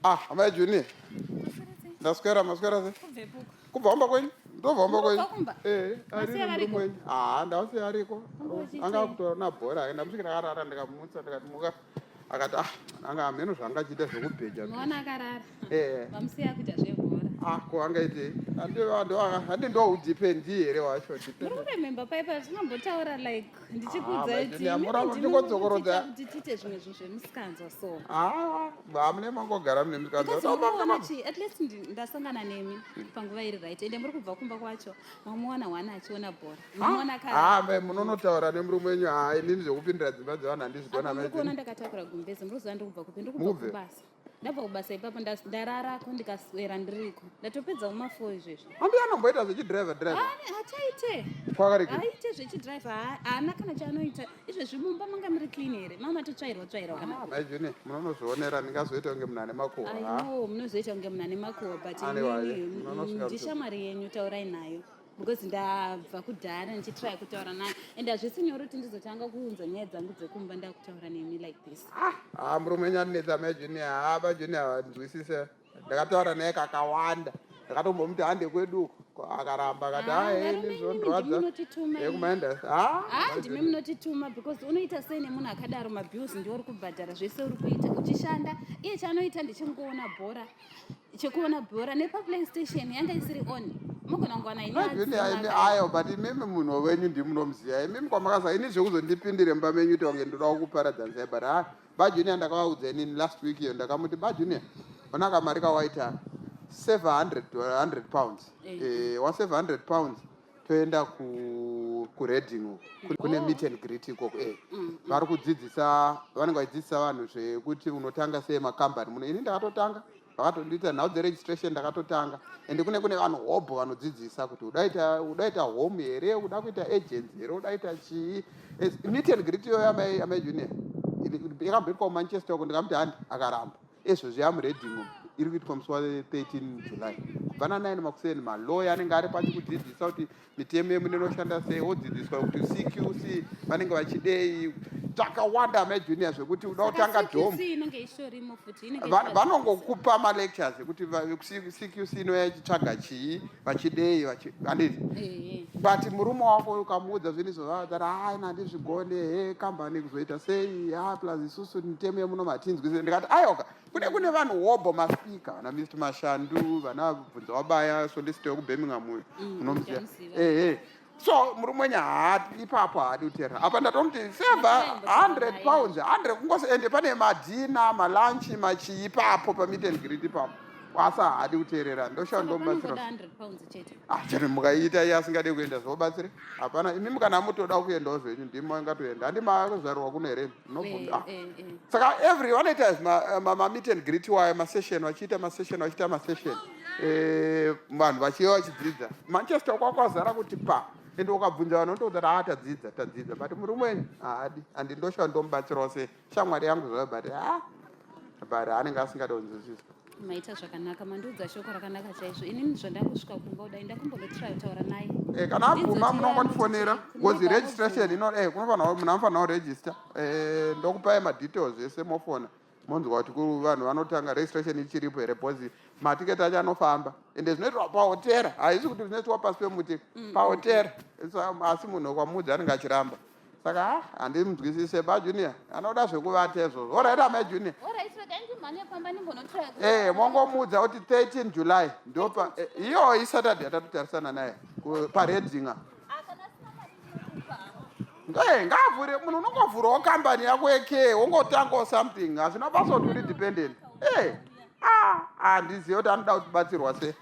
Ah, amai Junior. Ndaswera, maswera sei? Kubva kumba kwenyu? Ndobva kumba kwenyu. Eh, ari murume wenyu. Ah, ndausiya ariko. Anga kutoona bhora, akaenda musvikira akarara ndikamutsa ndikati muka. Akati ah, anga hameno zvaanga achiita zvekubheja. Mwana akarara. Eh. Vamusiya kuita zvebhora. Ah, ko angaitei? Handi handi ndo udipendi here wacho depend. Muri kuremember paipa tinombotaura like ndichikuudzai ah, kuti ndingodzokorodza kuti tiite zvimwe zvinhu zvemusikanzwa so ah hamune mangogara mune musikanzwa at least ndasangana nemi panguva iri right ende muri kubva kumba kwacho mamuwana one achiona bhora mamuona ah mai munonotaura nemurume wenyu ah inini zvekupindira dzimba dzevanhu handizvigona mai kuona ndakatakura gumbeze muri kuziva ndiri kubva kupi ndiri kubva kubasa ndabva kubasa ipapo ndararako ndikaswera ndiriko ndatopedza kuma4 izvezvi. Ambi anomboita zvechidriver driver. Hachaite. Kwakarege. Haite zvechidriver haana kana chaanoita. Izvezvi mumba manga muri clean here? Mama totsvairwa tsvairwa kana. Ah, mai Juni, munonozvionera ndingazoita kunge munhu ane makuhwa. I know munozoita kunge munhu ane makuhwa but inini ndishamwari yenyu taurai nayo. Because ndabva kudhara ndichitry kutaura naye and hazvisi nyore kuti ndizotanga kuunza nyaya dzangu dzekumba ndakutaura nemi like this. Ah, ah murume wenyu anonetsa mai Juni. Ah, mai Juni havanzwisise. Ndakataura naye kakawanda ndakatombomuti hande kwedu uko akaramba akati Ah, ah, eh, varume ini zvondirwadza imimi ndimi yekumaenda ah, Ah, ndimi munotituma because unoita sei nemunhu akadaro mabills ndiwo uri kubhadhara zvese uri kuita uchishanda iye chaanoita ndechengoona bhora chekuona bhora nepaplaystation yanga isiri on mogona kungowana ini Imagine adzima imi ka- ayo but imimi munhu wenyu ndimunomuziva imimi kwamakasa ini zvekuzondipindire mumba menyu kuti wange ndoda kukuparadzanisa but ah BaJunior ndakavaudza inini last week iyo ndakamuti BaJunior ona kamari kawaita save 100, 100 pounds eh. Eh, wasave 100 pounds toenda ku kureading uku kune oh. meet and greet ikoko eh. Vari kudzidzisa vanenge vachidzidzisa vanhu zvekuti unotanga sei makambani muno ini ndakatotanga vakatondiita nhau dzeregistration ndakatotanga ende kune kune vanhu hobho vanodzidzisa kuti udaita udaita home here uda kuita agency here udaita chii meet and greet iyoyo amai amai junior yakamboitwa kumanchester uko ndikamuti handi akaramba ezvozvi yamureading umu iri kuitwa musi wa13 July kubva na9 makuseni maloya anenge ari pachi kudzidzisa kuti mitemo yemuno inoshanda sei wodzidziswa kuti CQC vanenge vachidei takawanda amai junior zvekuti uda kutanga dom vanongokupa malectures ekuti CQC inouya ichitsvaga chii vachidei handiti but murume wako ukamuudza zvinhu izvo vaatari hai nandizvigone he kambani kuzoita sei ha plus isusu mitemo yemuno matinzwise ndikati ayoka kune kune vanhu hobho maspeaker vana Mr Mashandu vana Bvunza Wabaya solicitor wekubirmingham uyo unomuziva ehe so murume wenyu haadi ipapo haadi kuteerera apa ndatomuti seva 100 pounds 100 kungose ende pane madhina malunch machii ipapo pameet and greet ipapo asi haadi kuteerera ndoshaya ndomubatsira ah chero mukaita iye asingade kuenda zvobatsire hapana imimi kana mutoda kuendawo zvenyu ndimi mangatoenda handi makazvarirwa kuno here munobvunza ah. Eh, eh. Saka every vanoita mameet and greet wayo masession vachiita masession vachiita masession eh, vanhu vachiva vachidzidza Manchester kwakwazara kuti pa ende ukabvunza vanhu vanotoudza kuti ah tadzidza tadzidza but murume wenyu haadi handi ndoshawa ndomubatsirawo sei shamwari yangu zvayo but ah but anenge asingade kunzwisisa. Maita zvakanaka mandiudza shoko rakanaka chaizvo inini zvandakusvika kumba kudai ndakumbonotry kutaura naye eh, kana abvuma munongondifonera because registration ino eh, kunofanira munhu anofanira kuregister eh, ndokupai madetails ese mofona monzwa kuti vanhu vanotanga registration ichiripo here because matiketi acho anofamba ende zvinoitwa pahotera haisi kuti zvinoitwa pasi pemuti pahotera asi munhu ukamuudza anenge achiramba saka ah, handimuzwisise ba Junior anoda zvekuvata izvozvo orit amai Junior eh, mongomuudza kuti 13 July ndopa eh, iyo iSaturday yatatotarisana naye paReading eh, ngaavhure munhu unongovhurawo kambani yako yeke wongotangawo something hazvina basa kuti uri dependent ah, handizive kuti anoda kutibatsirwa sei.